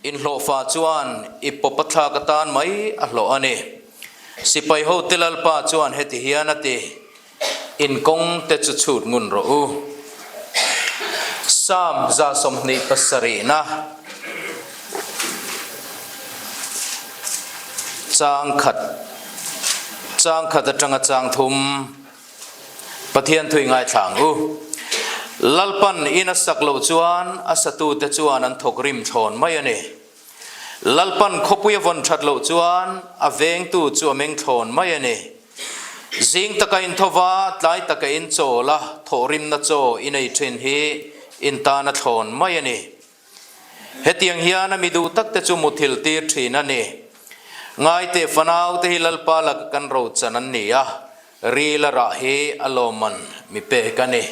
Inhlawhfa chuan i pawp a thlak atan mai a hlawh a ni. Sipai hote Lalpa chuan heti hian a ti, In kawng te chu chhut ngun rawh u. Psalm 27na chang khat chang khat atanga chang thum Pathian thui ngaithla ang u. Lalpan in a sak loh chuan a satute chuan an thawk rim thlawn mai a ni. Lalpan khawpui a vawn that loh chuan a vengtu chu a meng thlawn mai a ni. Zing taka in tho va, tlai taka in chawl a, thawhrimna chaw i nei thin hi in tan a thlawn mai a ni. Hetiang hian a mi duh tak te chu muthilh tir thin a ni. Ngaite fanau te hi Lalpa laka kan rochan an ni a, ril a rah hi a lawmman mi pek a ni.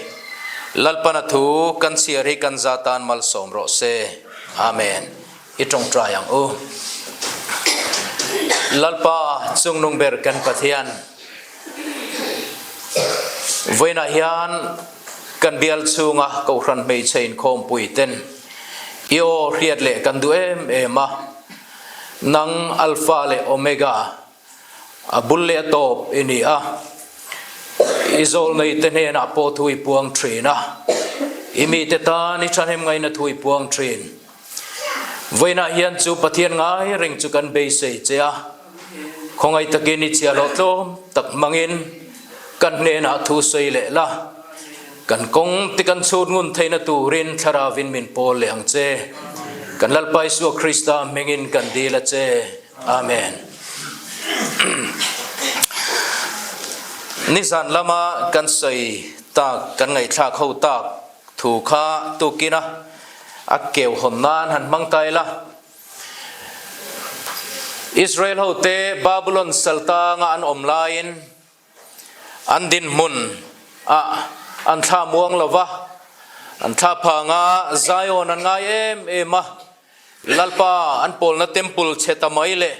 Lalpan a thu kan chhiar hi kan za tan malsawm rawh se. Amen. I tawngtai ang u. Lalpa chungnung ber kan Pathian, vawiinah hian Kan bial chhunga Kohhran hmeichhe inkhawmpui ten i aw hriat leh kan duh em em a, nang Alpha leh Omega, a bul leh a tawp i ni a, i zawlnei te hnenah pawh thu i puang thin a, i mite tan i thahnem ngaina thu i puang thin. Vawiinah hian chu Pathian ngai reng chu kan beisei che a, khawngaih takin i chhiahhlawh tlawm tak hmangin kan hnenah thu sawi leh la, kan kawng te kan chhut ngun theihna turin Thlarauvin min pawl leh ang che. Kan Lalpa Isua Krista hmingin kan dil a che. Amen. Nizan lama kan sawi tak, kan ngaihthlak ho tak, Thu kha tukin a a keu hawn nan han hmang ta ila. Israel hote Babulon saltanga an awm laiin an dinhmun ah an thla muang lo va, an thla phanga Zion an ngai em em a, Lalpa an pawlna temple chhe ta mai leh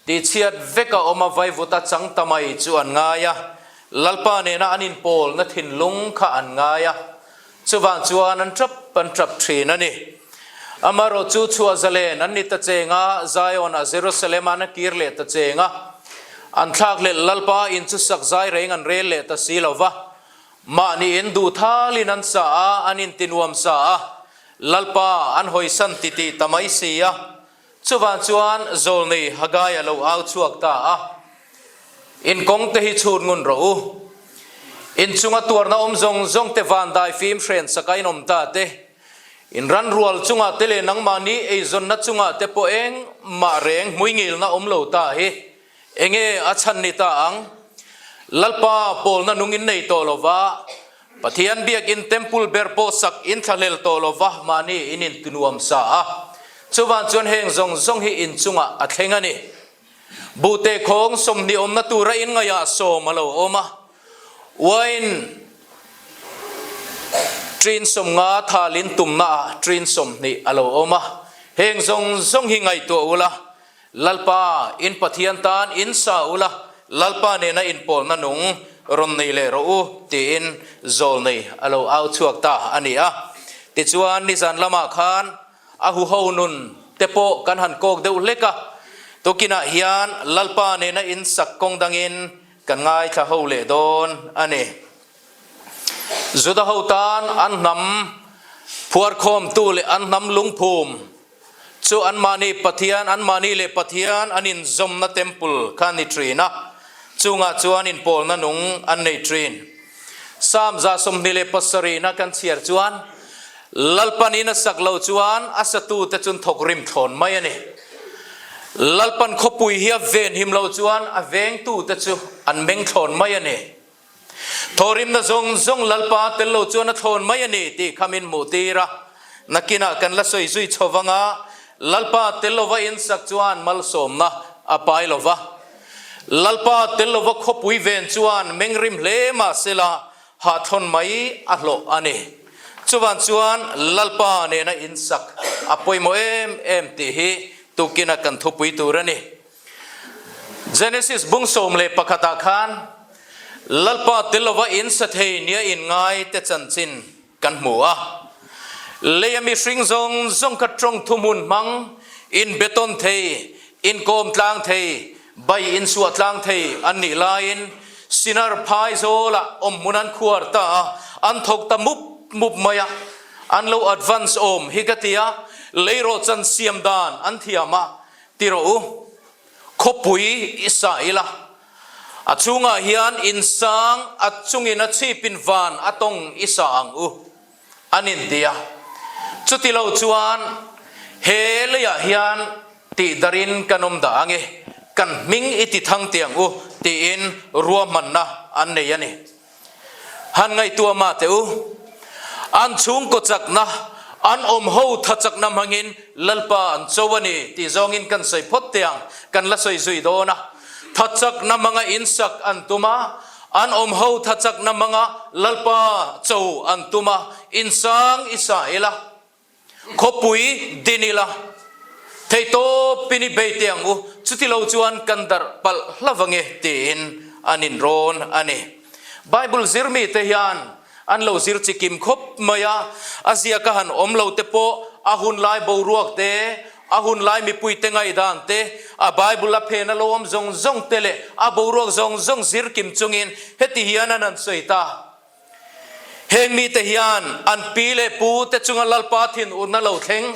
Tihchhiat vek a awm a vaivuta chang ta mai chu an ngai a, Lalpa nena an inpawlna thinlung kha an ngai a, chuvang chuan an tap an tap thin a ni. Amaherawh chu chhuah zalen an ni ta cheng a, Zion a Jerusalem an a kir leh ta cheng a, an thlakhlelh Lalpa in chu sak zai reng an rel leh ta si lo va, mahni in duh thalin an sa a, an intinuam sa a, Lalpa an hawisan titih ta mai si a. Chuvang chuan Zawlnei Haggai a lo au chhuak ta a, In kawng te hi chhut ngun rawh u. In chunga tuarna awm zawng zawng te van dai fim hren saka in awm ta te, in ran rual chungah te leh nangmahni eizawnna chungah te pawh eng mah reng hmuingilna awm lo ta hi enge a chhan ni ta ang? Lalpa pawlna nung in nei tawh lo va, Pathian biakin temple ber pawh sak in thlahlel tawh lo va, mahni in intinuam sa a. Chuvang chuan heng zawng zawng hi inchungah a thleng a ni. Buhte khawng 20 awmna tura in ngaihah sawm a lo awm a. Wine ṭin 50 thal in tumnaah ṭin 20 a lo awm a. Heng zawng zawng hi ngaihtuah ula, Lalpa, in Pathian tan in sa ula, Lalpa nena inpawlna nung rawn nei leh rawh u, tiin zawlnei a lo au chhuak ta a ni a. Tichuan, nizan lamah khan a huho nun te pawh kan han kawk deuh hlek a, tukinah hian Lalpa nena in sak kawng dangin kan ngaithla ho leh dawn a ni. Juda ho tan an hnam phuarkhawmtu leh an hnam lungphum Chu anmahni Pathian, anmahni leh Pathian an inzawmna temple kha a ni thin a, chungah chuan inpawlna nung an nei thin. Psalm 27na kan chhiar chuan, Lalpan in a sak lo chuan a satute chun thawk rim thlawn mai a ni. Lalpan khawpui hi a venhim lo chuan a vengtute chu an meng thlawn mai a ni. Thawhrimna zawng zawng Lalpa tel lo chuan a thlawn mai a ni tih kha min hmuh tir a, nakinah kan la sawi zui chho vang a, Lalpa tel lova insak chuan malsawmna a pai lo va, Lalpa tel lova khawpui ven chuan mengrim hle mah sela hahthlawn mai a hlawh a ni. Chuvang chuan Lalpa nena insak a pawimawh em em tih hi tukina kan thupui tur a ni. Genesis bung 11 ah khan Lalpa tel lova in sa thei nia in ngai te chanchin kan hmu a. Leia mihring zawng zawng kha tawng thuhmun hmang Inbetawn thei, inkawm tlang thei, bai insuah tlang thei an nih laiin Sinar phai zawlah awmhmun an khuar ta a, an thawk ta mup mup mai a. An lo advance awm hi ka ti a, leirawhchan siam dan an thiam a, ti rawh u. Khawpui i sa ila, a chhungah hian insang a chungin a chhipin van a tawng i sa ang u. An inti a, chuti lo chuan he leiah hian tihdarhin kan awm dah ang e, kan hming i ti thang teh ang u tiin ruahmanna an nei a ni. Han ngaihtuah mah teh u, an chhungkaw chakna, an awm ho tha chakna hmangin Lalpa an cho a ni tih zawngin kan sawi phawt teh ang, kan la sawi zui dawn a. Tha chakna hmanga insak an tum a, An awm ho tha chakna hmanga Lalpa cho an tum a, insang i sa ila, khawpui din ila, theihtawpin i bei teh ang u, chuti lo chuan kan darh palh hlauh ange tiin an inrawn a ni. Bible zirmite hian an lo zir chi kim khawp mai a, a ziaka han awm lo te pawh a hun lai boruak te, a hun lai mipui te ngaihdan te, a Bible a phen a lo awm zawng zawng te leh a boruak zawng zawng zir kim chungin heti hian an han sawi ta. Heng mite hian an pi leh pu te chunga Lalpa thinurna lo thleng,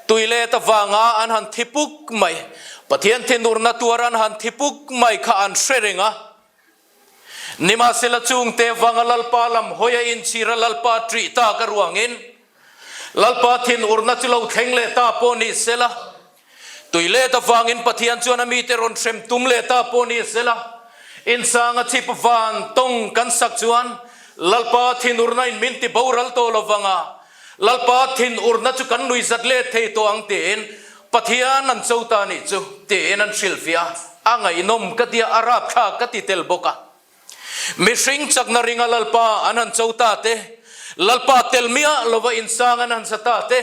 tui let avanga an han thi puk mai, Pathian thinurna tuar an han thi puk mai kha an hre reng a. Nimahsela chungte vanga Lalpa lam hawi a inchhir a Lalpa ṭih tak a ruangin Lalpa thinurna chu lo thleng leh ta pawh ni sela, tui let avangin Pathian chuan a mite rawn hrem tum leh ta pawh ni sela, insanga chip van tawng kan sak chuan Lalpa thinurna in min ti boral tawh lo vanga Lalpa thinurna chu kan nuihzat let thei tawh ang tiin Pathian an cho ta nih chu tiin an hrilhfiah a, a ngaihnawm ka tia a rapthlak ka ti tel bawk a. Mihring chakna ringa Lalpa an han cho ta te, Lalpa tel miah lova insang an han sa ta te,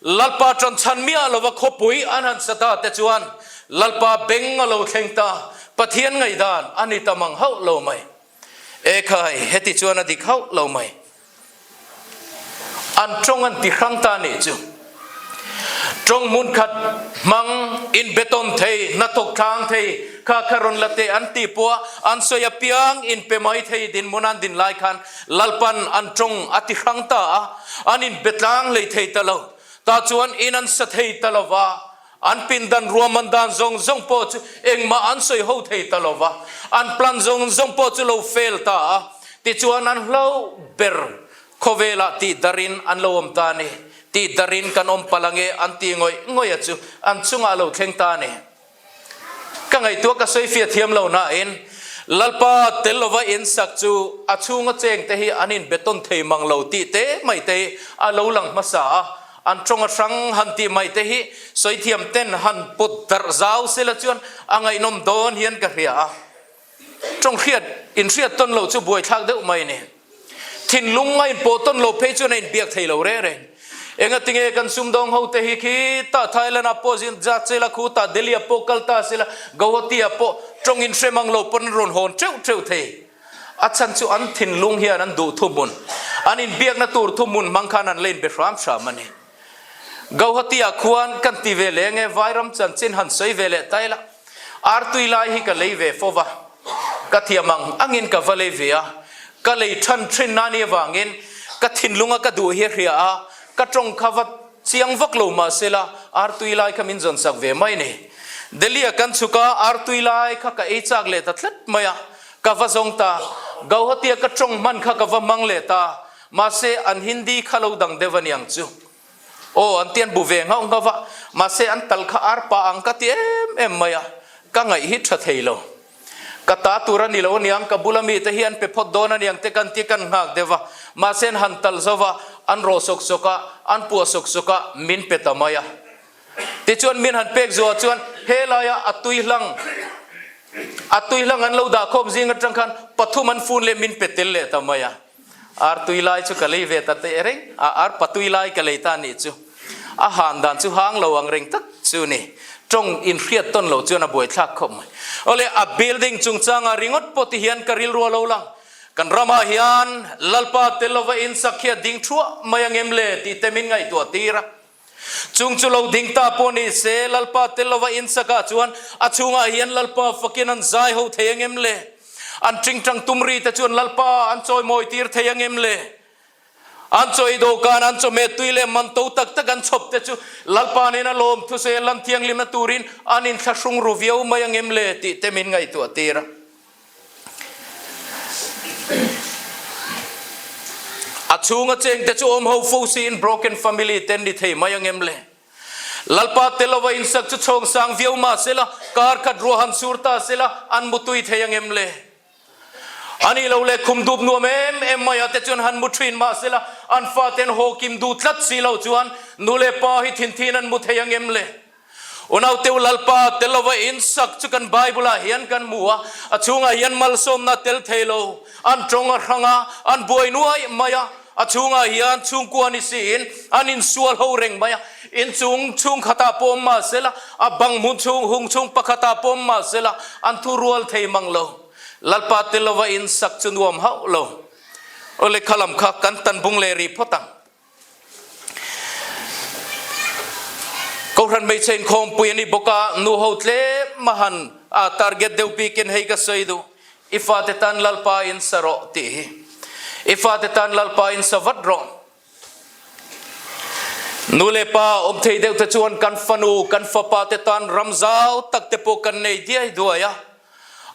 Lalpa ṭanchhan miah lova khawpui an han sa ta te chuan Lalpa beng a lo thleng ta, Pathian ngaihdan a ni ta mang hauh lo mai. Ekhai, heti chuan a dik hauh lo mai. An tawng an ti hrang ta nih chu. Tawng hmun khat hmang in betawn thei, hnathawk thlang thei, kha kha rawn la teh an tih pawh a, an sawi apiang in pe mai thei dinhmun an din lai khan Lalpan an tawng a ti hrang ta a, an in be tlang hlei thei ta lo. Tah chuan in an sa thei ta lo va. An pindan ruahman dan zawng zawng pawh chu engmah an sawi ho thei ta lo va, an plan zawng zawng pawh chu lo fail ta a, tichuan an hlauh ber khawvelah tih darin an lo awm ta a ni, tih darin kan awm palh ange an ti ngawih ngawih a chu an chungah a lo thleng ta a ni. Ka ngaihtuah ka sawi fiah thiam lo nain Lalpa tel lova insak chu a chhunga chengte hi an inbetawn thei mang lo tih te mai te hi a lo lang hmasa a, An tawng a hrang han tih mai te hi sawi thiam ten han pawt darh zau sela chuan a ngaihnawm dawn hian ka hria a. Tawng hriat inhriat tawn loh chu buaithlak deuh mai ni. Thinlung a inpawh tawn loh phei chuan a inbiak thei lo reng reng. Engatinge kan sumdawng ho te hi khi tah Thailand ah pawh zin zat sela khu tah Delhi ah pawh kal ta sela Guwahati ah pawh tawng inhre mang lo pawn an rawn hawn teuh teuh thei. A chhan chu an thinlung hian an duh thuhmun, an inbiakna tur thuhmun hmang khan an la inbe hram hram a ni. Gauhati-ah khuan kan ti ve leh nge Vairam chanchin han sawi ve leh ta ila, artui lai hi ka lei ve fo va, ka thiam ang angin ka va lei ve a, ka lei than thin na ni avangin ka thinlunga ka duh hi a hria a, ka tawng kha va chiang vak lo mahsela artui lai kha min zawn sak ve mai a ni. Delhi-ah kan chhuk a, artui lai kha ka ei chak leh ta tlat mai a, Ka va zawng ta, Gauhati-a ka tawng hman kha ka va hmang leh ta, mahse an Hindi kha lo dang deuh a niang chu. Aw, an ti an bu ve nghauh nghauh va, mahse an tal kha ar pa ang ka ti em em mai a, ka ngaih hi tha thei lo. Ka ta tur a ni lo aniang, ka bula mite hi an pe phawt dawn aniang te kan ti kan nghak deuh va, mahse an han tal zo va, an rawh sawk sawk a, an puah sawk sawk a, min pe ta mai a. Tichuan min han pek zuah chuan helaia a tui hlang a tui hlang an lo dah khawm zing atang khan pathum an fun leh min pe tel leh ta mai a. Ar tui lai chu ka lei ve ta teh reng a, ar patui lai ka lei ta nih chu. A han dan chu hang lo ang reng tak chu ni. Tawng inhriat tawn lo chuan a buaithlak khawp mai. Awle a building chungchanga ringawt pawh ti hian ka rilru a lo lang. Kan ramah hian Lalpa tel lova insak hi a ding thuah mai angem le tih te min ngaihtuah tir a. Chung chu lo ding ta pawh ni se, Lalpa tel lova in sakah chuan a chhungah hian Lalpa fakin an zai ho thei angem le? An tingtang tum ri te chuan Lalpa an chawimawi tir thei angem le? An chaw ei dawhkan, an chawhmeh tui leh man to tak tak an chhawp te chu Lalpa nena lawm thuse lan thianghlimna turin an inthlahrung ru viau mai angem le tih te min ngaihtuah tir a. A chhunga cheng te chu awm ho fo siin broken family te an ni thei mai angem le? Lalpa tel lova insak chu chhawng sang viau mah sela, kar khat ruah han sur ta sela an mutui thei angem le? A nih lo le khum dup nuam em em mai a te chuan han mu thin mah sela an fate an haw kim duh tlat si lo chuan nu leh pa hi thin thin an mu thei angem le? Unau teu Lalpa tel lova insak chu kan Bible ah hian kan hmu a, a chhungah hian malsawmna tel thei lo, an tawng a hrang a, an buai nuai mai a, a chhungah hian chhungkua ni siin an insual ho reng mai a, inchung chhungkhatah pawh awm mah sela, a bang hmun chhung hung chhung pakhatah pawh awm mah sela, an thu rual thei mang lo. Lalpa tel lova insak chu nuam hauh lo. Aw lehkha lam kha kan tan bung leh rih phawt ang. Kohhran hmeichhe inkhawmpui a ni bawk a, nu ho tlem a han a target deuh bikin hei ka sawi duh, i fate tan Lalpa in sa rawh tih hi. I fate tan Lalpa in sa vat rawh. Nu leh pa awm thei deuh te chuan kan fanu, kan fapa te tan ram zau tak te pawh kan nei diai duai a.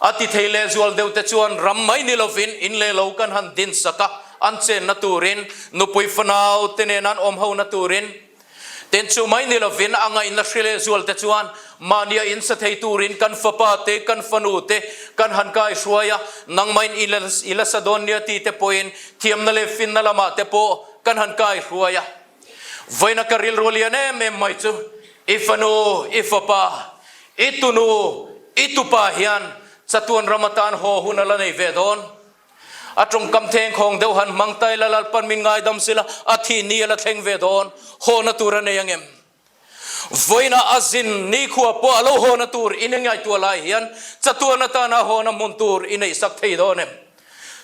A ti thei leh zual deuh te chuan ram mai ni lovin in leh lo kan han din sak a, an chenna turin, nupui fanau te nen an awm hona turin. Tin chu mai ni lovin a ngaihna hri leh zual te chuan mahnia in sa thei turin kan fapa te, kan fanu te kan han kai hruai a, nangmahin i la sa dawn nia ti te pawhin thiamna leh finna lamah te pawh kan han kai hruai a. Vawiina ka rilru lian em em mai chu i fanu, i fapa, i tunu, i tupa hian chatuan ram atan haw hun a la nei ve dawn. A tawngkam thengkhawng deuh han hmang ta ila Lalpan min ngaidam sila a thih ni a la thleng ve dawn, hawna tur a nei angem? Vawiina a zin nikhua pawh a lo hawna tur i nei ngaihtuah lai hian chatuan atana hawna hmun tur i neihsak thei dawn em?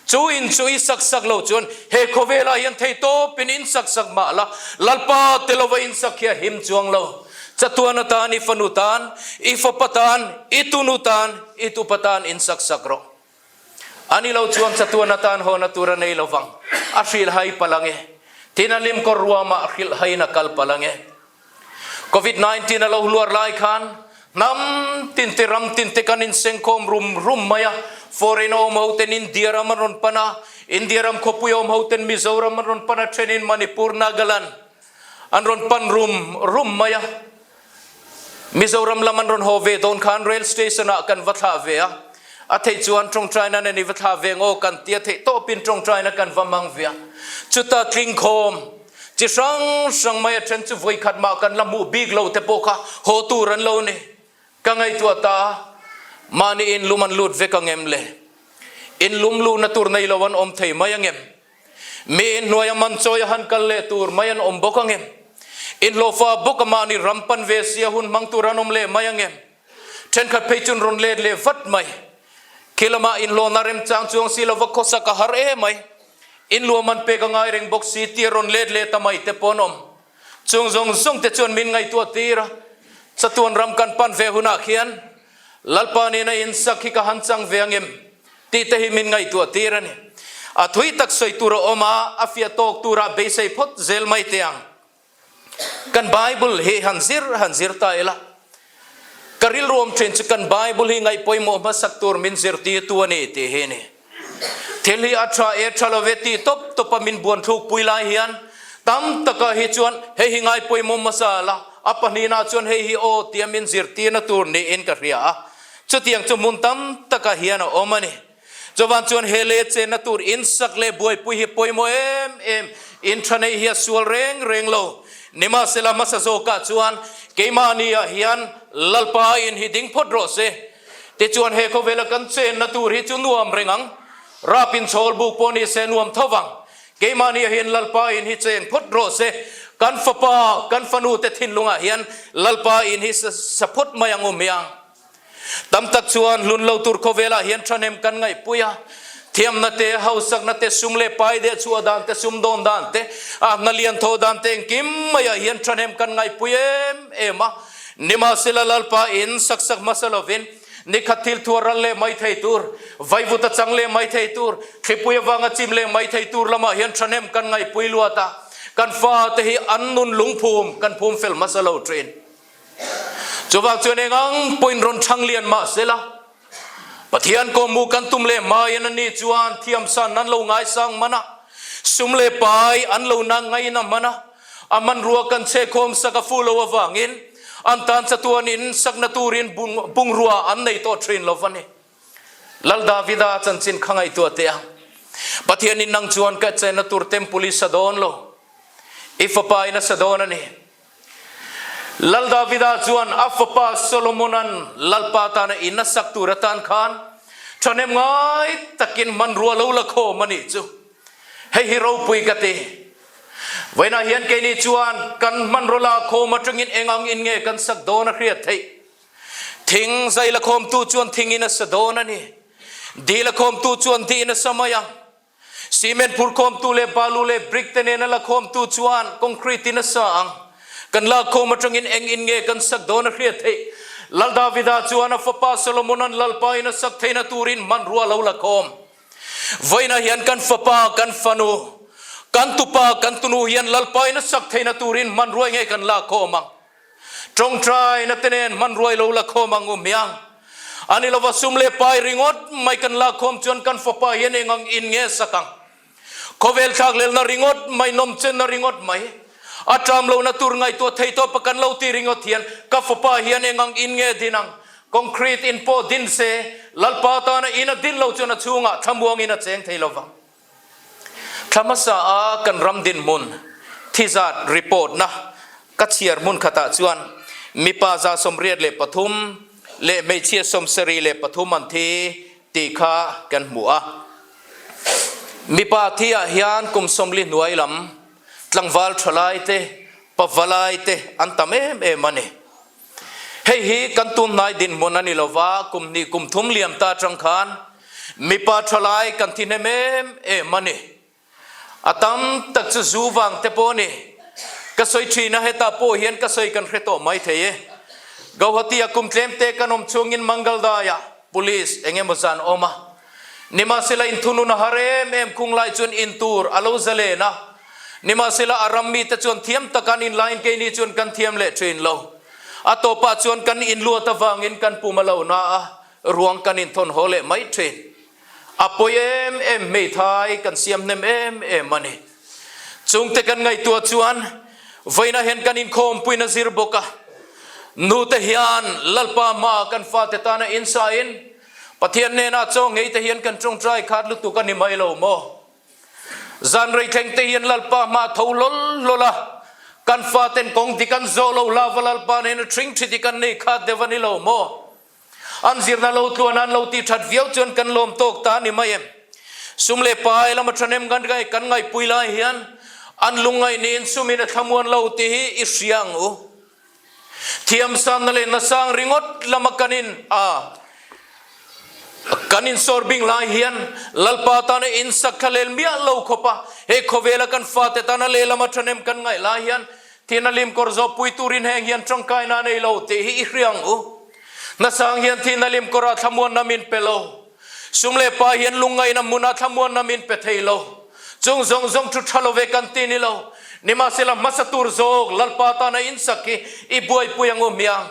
Chu in chu i sak sak lo chuan he khawvelah hian thei tawpin in sak sak mah la, Lalpa te lova in sak hi a him chuang lo. Chatuan atan i fanu tan, i fapa tan, i tunu tan, i tupa tan in sak sak rawh. A ni lo chuan chatuan atan hawna tur a nei lovang, a hrilhhai palh ange. Tin a limkawr ruamah hrilhhaiin a kal palh ange. Covid 19 a lo hluar lai khan hnam tin te ram tin te kan insengkhawm rum rum mai a, foreign awm ho ten India ram an rawn pan a, India ram khawpui awm ho ten Mizoram an rawn pan a, thenin Manipur, Nagaland an rawn pan rum rum mai a. Mizoram lam an rawn haw ve dawn khan rail station ah kan va thlah ve a, a theih chuan tawngtaina nen i va thlah ve ngaw kan tia theih tawpin tawngtaina kan va mang ve a, chuta tlingkhawm Chi hrang hrang mai a then chu vawi khat mah kan la hmuh bik lo te pawh kha haw tur an lo ni. Ka ngaihtuah ta a, mahni in lum an lut vek ang em le? In lum luhna tur nei lo an awm thei mai ang em? Mi in hnuaia man chawi a han kal leh tur mai an awm bawk ang em? In hlawhfa bawk a mahni ram pan ve sia hun hmang tur an awm leh mai ang em? Thenkhat phei chuan rawn let leh vat mai. Khi lamah inhlawhna remchang chuang si lova khawsak a har em mai. Inluah man pek a ngai reng bawk si tia rawn let leh ta mai te pawh an awm. Chung zawng zawng te chuan min ngaihtuah tir a, chatuan ram kan pan ve hunah khian Lalpa nena insak hi ka han chang ve angem tih te hi min ngaihtuah tir a ni. A thui tak sawi tur a awm a, a fiah tawk turah beisei phawt zel mai teh ang. Kan Bible hi han zir han zir ta ila, ka rilruam thin chu kan Bible hi ngaih pawimawh hmasak tur min zirtirtu a ni tih hi a ni. Thil hi a tha e tha lo ve tih tawp tawpa min buan thluk pui lai hian tam taka hi chuan hei hi ngai pawimawh hmasa la, a pahnihna chuan hei hi aw tia min zirtirna tur niin ka hria a, chutiang chu hmun tam takah hian a awm a ni. Chuvan chuan he lei a chenna tur insak leh buaipui hi pawimawh em em, in tha neih hi a sual reng reng lo. Nimahsela hmasa zawkah chuan keimahni-ah hian Lalpa in hi ding phawt rawh se. Tichuan he khawvela kan chenna tur hi chu nuam reng ang. Rap in chhawl buk pawh ni se nuam tho vang. Keimahni-ah hian Lalpa in hi cheng phawt rawh se. Kan fapa, kan fanute thinlungah hian Lalpa in hi sa phawt mai ang u hmiang. Tam tak chuan hlun lo tur khawvelah hian thahnem kan ngaihpui a. Thiamna te, hausakna te, sum leh pai deh chhuah dan te, sumdawn dan te, ahna lian tho dan te engkim maiah hian thahnem kan ngaihpui em em a. Nimahsela Lalpa in sak sak hmasa lovin nikhat thil thuah ral leh mai thei tur, vaivuta chang leh mai thei tur, thlipui avanga chim leh mai thei tur lamah hian thahnem kan ngaihpui luat a, kan fate hi an nun lungphum kan phum fel hmasa lo thin. Chuvang chuan eng ang pawhin rawn chhang lian mah sela, Pathian kawhhmuh kan tum leh hmain ani chuan thiamsan an lo ngaisang hman a, sum leh pai an lo na ngaina hman a, a hmanrua kan chhehkhawm sak a fuh lo avangin an tan chatuan in sakna turin bungrua an nei tawh thin lo va ni. Lal Davida chanchin kha ngaihtuah teh ang. Pathianin nang chuan ka chenna tur temple i sa dawn lo, i fapa in a sa dawn a ni. Lal Davida chuan a fapa Solomona'n Lalpa tana in a sak tur atan khan thahnem ngai takin hmanrua lo la khawm a nih chu. Hei hi ropui ka ti. Vawiinah hian keini chuan kan hmanraw la khawm atangin eng ang in nge kan sak dawn a hriat theih. Thing zai la khawmtu chuan thingin a sa dawn a ni. Di la khawmtu chuan diin a sa mai ang. Cement phur khawmtu leh balu leh brick te nena la khawmtu chuan concrete in a sa ang. Kan lak khawm atangin eng in nge kan sak dawn a hriat theih. Lal Davida chuan a fapa Solomona'n Lalpa in a sak theihna turin hmanrua lo la khawm. Vawiinah hian kan fapa, kan fanu, kan tupa, kan tunu hian Lalpa in a sak theihna turin hmanrua nge kan lak khawm ang. Tawngtaina te nen hmanruai lo la khawm ang u hmiang. A ni lova sum leh pai ringawt mai kan lak khawm chuan kan fapa hian eng ang in nge sak ang. Khawvel thlaklelna ringawt mai, nawmchenna ringawt mai, a ṭam lohna tur ngaihtuah thei tawpa kan lo ti ringawt hian ka fapa hian eng ang in nge din ang. Concrete in pawh din se, Lalpa tana in a din lo chuan a chhungah thlamuangin a cheng thei lovang. Thla hmasa a kan ram dinhmun thizat report na ka chhiar hmun khatah chuan mipa 183 leh hmeichhia 73 an thi tih kha kan hmu a. Mipa thi ah hian kum 40 hnuai lam tlangval thalai te, pavalai te an tam em em a ni. Hei hi kan tunhnai dinhmun a ni lo va, kum hnih kum thum liam ta atang khan mipa thalai kan thi hnem em em a ni. A tam tak chu zu vang te pawh a ni. Ka sawi thin a, hetah pawh hian ka sawi kan hre tawh mai thei e. Gauhati-a kum tlem te kan awm chungin Mangaldai-ah police eng emaw zan awm a. Nimahsela inthunun a har em em khung lai chuan in tur a lo zalen a. Nimahsela a ram mite chuan thiam tak an in laiin keini chuan kan thiam leh thin lo. A tawpah chuan kan inluat avangin kan pum a lo na a, ruang kan inthawn haw leh mai thin. A pawi em em hmeithai kan siam hnem em em a ni. Chungte kan ngaihtuah chuan vawiinah hian kan inkhawmpuiin a zir bawk a. Nute hian Lalpa hmaah kan fate tana insain Pathian hnenah chaw ngei te hian kan tawngtai khat lutuk a ni mai lo maw? Zan rei thleng te hian Lalpa hma tho hlawl hlawl a, kan faten kawng dik an zawh lo hlava Lalpa nena ṭhing ṭhi dik an nei khat deuh a ni lo maw? An zirna lo tluan an lo ti ṭhat viau chuan kan lawm tawk ta a ni mai em? Sum leh pai lama ṭhahnem kan ngaih kan ngaihpui lai hian an lungngaih niin sumin a thlamuan lo tih hi i hria ang u. Thiamsanna leh nasang ringawt lama kan in a kan insawr bing lai hian Lalpa tana insak thla lel miah lo khawp a, he khawvela kan fate tana lehlama thahnem kan ngaih lai hian thihna lim kawr zawh pui turin heng hian tangkaina a nei lo tih hi i hria ang u. Nasang hian thihna lim kawrah thlamuanna min pe lo. Sum leh pa hian lungngaihna hmunah thlamuanna min pe thei lo. Chung zawng zawng thu tha lo ve kan ti ni lo. Nimahsela hmasa tur zawk Lalpa tana insak hi i buaipui ang u hmiang.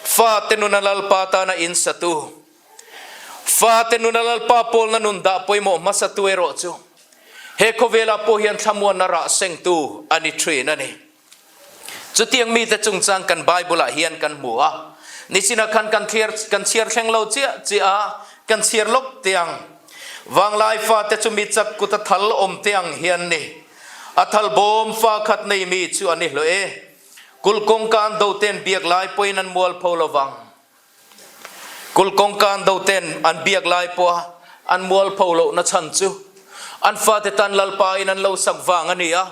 Fate nuna Lalpa tana insatu, fate nuna Lalpa pawlna nun dah pawimawh hmasatu erawh chu he khawvelah pawh hian thlamuanna rah sengtu a ni thin a ni. Chutiang mite chungchang kan Bible-ah hian kan hmu a. Nichinah khan kan thliar kan chhiar thleng lo chiah chiah a, kan chhiar lawk teh ang. Vanglai fate chu mi chak kut a thal awm teh ang hian ni. A thal bawm fa khat nei mi chu a ni hlawh e. Kulh kawngka an do ten biak lai pawhin an mualpho lo vang. Kulh kawngka an do ten an biak lai pawha an mualpho lohna chhan chu an fate tan Lalpa in an lo sak vang a ni a,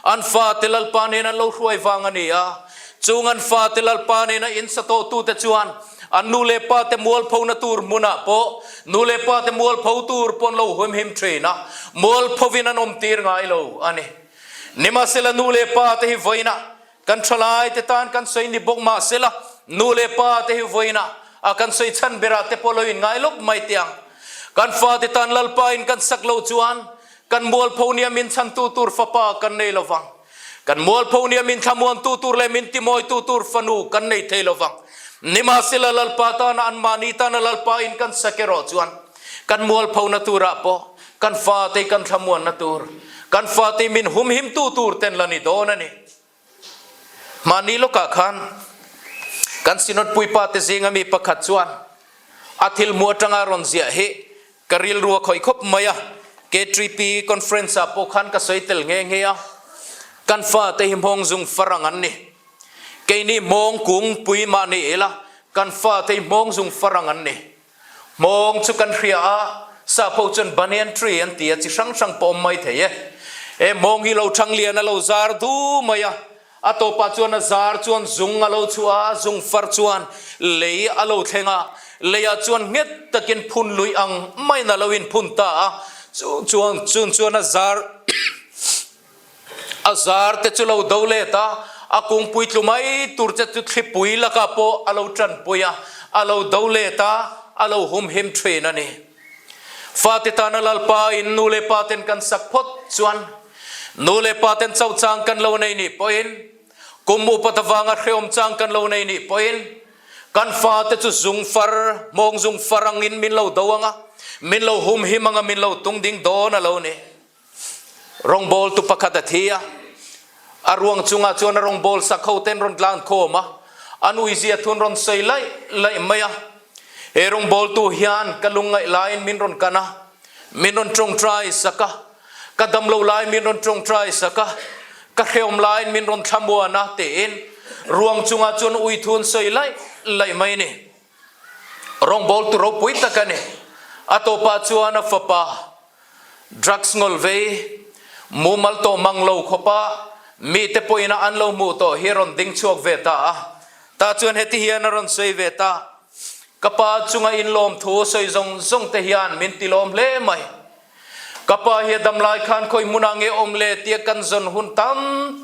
an fate Lalpa nen an lo hruai vang a ni a. Chung an fate Lalpa nena in sa tawhtute chuan. An nu leh pa te mualphona tur hmunah pawh nu leh pa te mualpho tur pawn lo humhim thin a, mualphovin an awm tir ngai lo a ni. Nimahsela nu leh pa te hi vawiinah kan thalai te tan kan sawi ni bawk mahsela nu leh pa te hi vawiinah a kan sawi chhan berah te pawh lo inngai lawk mai teh ang. Kan fate tan Lalpa in kan sak lo chuan kan mualpho nia min chhantu tur fapa kan nei lo vang. Kan mualpho nia min thlamuantu tur leh min timawitu tur fanu kan nei thei lo vang. Nimahsela Lalpa tana anmahni tana Lalpa in kan sak erawh chuan kan mualphona turah pawh kan fate kan thlamuanna tur, kan fate min humhimtu tur ten la ni dawn a ni. Mahni lawkah khan kan Synod puipa te zinga mi pakhat chuan a thil hmuh atanga rawn ziah hi ka rilru a khawih khawp mai a, K3P conference ah pawh khan ka sawi tel nghe nghe a, kan fate hi hmawng zung farang an ni. Keini hmawng kung pui mah ni ila kan fate hi hmawng zung farang an ni. Hmawng chu kan hria a, sapho chuan banyan tree an ti a, chi hrang hrang pawh awm mai thei e. He hmawng hi lo thang lian a lo zar du mai a, a tawpah chuan a zar chuan zung a lo chhuah a, zung far chuan lei a lo thleng a, leiah chuan nghet takin phun luih ang maiin a lo inphun ta a, chu chuan chun chuan a zar A zar te chu lo do let a, a kungpui tlu mai tur che chu thlipui lakah pawh a lo tanpui a, a lo do let a, a lo humhim thin a ni. Fate tana Lalpa in nu leh pa ten kan sak phawt chuan nu leh pa ten chauh chang kan lo nei nih pawhin, kum upat avanga hrehawm chang kan lo nei nih pawhin, kan fate chu zung far, hmawng zung far angin min lo do ang a, min lo humhim ang a, min lo tung ding dawn a lo ni. Rawngbawltu pakhat a thi a, a ruang chungah chuan a rawngbâwl sak ho ten rawn tlan khawm a, an uizia thun rawn sawi laih laih mai a. He rawngbawltu hian ka lungngaih laiin min rawn kan a, min rawn tawngtai sak a, ka damlo laiin min rawn tawngtai sak a, ka hrehawm laiin min rawn thlamuan a tiin ruang chungah chuan ui thun sawi laih laih mai a ni. Rawngbawltu ropui tak a ni. A tawpah chuan a fapa Drugs ngawl vei, mumal tawh mang lo khawpa mite pawhin a an lo hmuh tawh hi a rawn ding chhuak ve ta a. Tah chuan heti hian a rawn sawi ve ta, Ka pa chunga inlawm thu sawi zawng zawng te hian min tilawm hle mai. Ka pa hi a dam lai khan khawi hmunah nge awm le tia kan zawn hun tam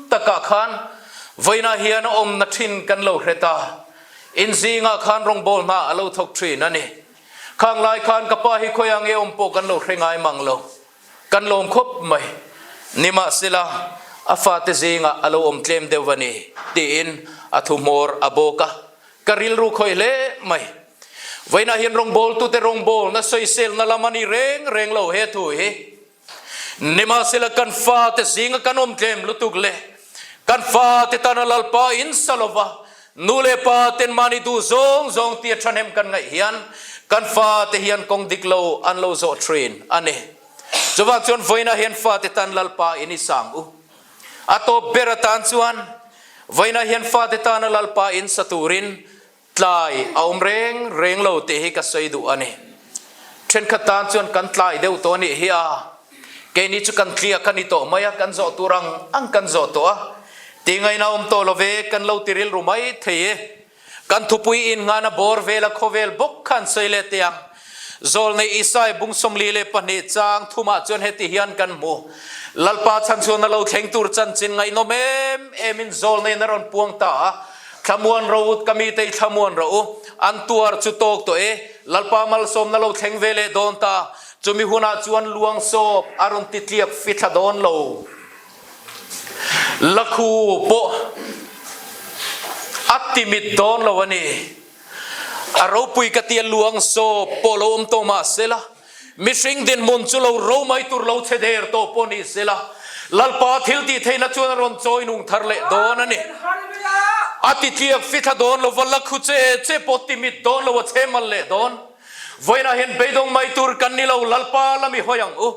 takah khan vawiinah hian a awmna thin kan lo hre ta. In zingah khan rawngbawl hna a lo thawk thin a ni. Khang lai khan ka pa hi khawiah nge awm pawh kan lo hre ngai mang lo. Kan lawm khawp mai. Nimahsela, a fate zingah a lo awm tlem deuh a ni, tiin a thu hmawr a bawk a. Ka rilru khawih hle mai. Vawiinah hian rawngbawltute rawngbawlna sawiselna lam a ni reng reng lo he thu hi. Nimahsela kan fate zinga kan awm tlem lutuk le kan fate tana Lalpa in sa lova nu leh pa ten mahni duh zawng zawng tia thahnem kan ngaih hian kan fate hian kawng dik lo an lo zawh thin a ni. Chuvang chuan vawiinah hian fate tan Lalpa in i sang u. A tawp ber atan chuan vawiinah hian fate tana Lalpa in sa turin Tlai a awm reng reng lo tih hi ka sawi duh a ni. Thenkhat tan chuan kan tlai deuh tawh a nih hi a, keini chu kan tliak a ni tawh mai a, kan zawh tur ang ang kan zawh tawh a, tih ngaihna awm tawh lo ve, kan lo ti rilru mai thei e. Kan thupui innghana bawr vela khawvel bawk khan sawi leh teh ang. Zawlnei Isai bung 42 chang thumah chuan heti hian kan hmu, Lalpa chhanchhuahna lo thleng tur chanchin ngaihnawm em emin zawlneiin a rawn puang ta a, Thlamuan rawh u, ka mite i thlamuan rawh u, an tuar chu tawk tawh e, Lalpa malsawmna lo thleng ve leh dawn ta, chumi hunah chuan luang sawp a rawn ti tliak fithla dawn lo. Lakhu pawh a timit dawn lo a ni. A ropui ka tia luang sawp pawh lo awm tawh mah sela, mihring dinhmun chu lo ro mai tur lo chhe der tawh pawh ni sela, Lalpa thil tih theihna chuan a rawn chawi nung thar leh dawn a ni. A ti tliak fithla dawn lova, la khu che che pawh ti mit dawn lo a chhe mal leh dawn. Vawiinah hian beidawng mai tur kan ni lo, Lalpa la mi hawi ang u.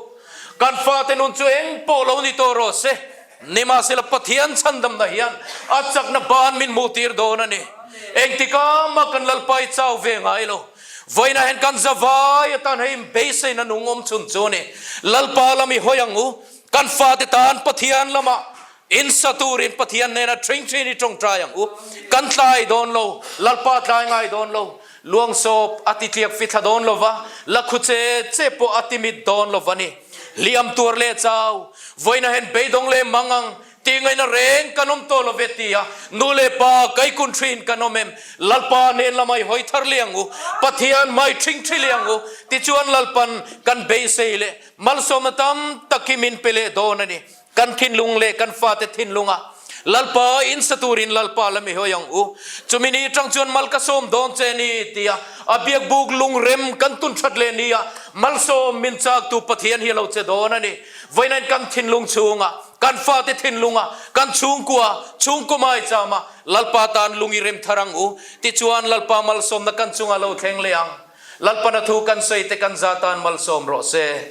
Kan fate nun chu eng pawh lo ni tawh rawh se. Nimahsela Pathian chhandamna hian a chakna ban min hmuhtir dawn a ni. Engtikah mah kan Lalpa i chau ve ngai lo. Vawiinah hian kan zavai atan hei inbeiseina nung awm chhun chu a ni. Lalpa lam i hawi ang u. Kan fate tan Pathian lamah insa turin Pathian hnena ṭhing ṭhin i ṭawngṭai ang u. Kan tlai dawn lo. Lalpa tlai ngai dawn lo. Luangsawp a ti tliak fithla dawn lo va, la khu che che pawh a ti mit dawn lo va ni. Hliam tuar leh chau, vawiina hen beidawng leh mang ang tih ngaihna reng kan awm tawh lo ve ti a, nu leh pa kaikun thin kan awm em? Lalpa nen lamah i hawi thar leh ang u, Pathian hmai ṭhing ṭhi leh ang u, tichuan Lalpan kan beisei leh malsawmna tam tak hi min pe leh dawn a ni. Kan thinlung leh kan fate thinlunga Lalpa in sa turin Lalpa la mi hawi ang u. Chumi ni tang chuan mal ka sawm dawn che ni tia a biakbuk lungrem kan tun that leh nia malsawm min chaktu Pathian hi a lo che dawn a ni. Vawiinain kan thinlung chhunga, kan fate thinlunga, kan chhungkua, chhungkaw maichama Lalpa tan lung i rem thar ang u. Tichuan Lalpa malsawmna kan chunga lo thleng leh ang. Lalpana thu kan sawi te kan za tan malsawm rawh se.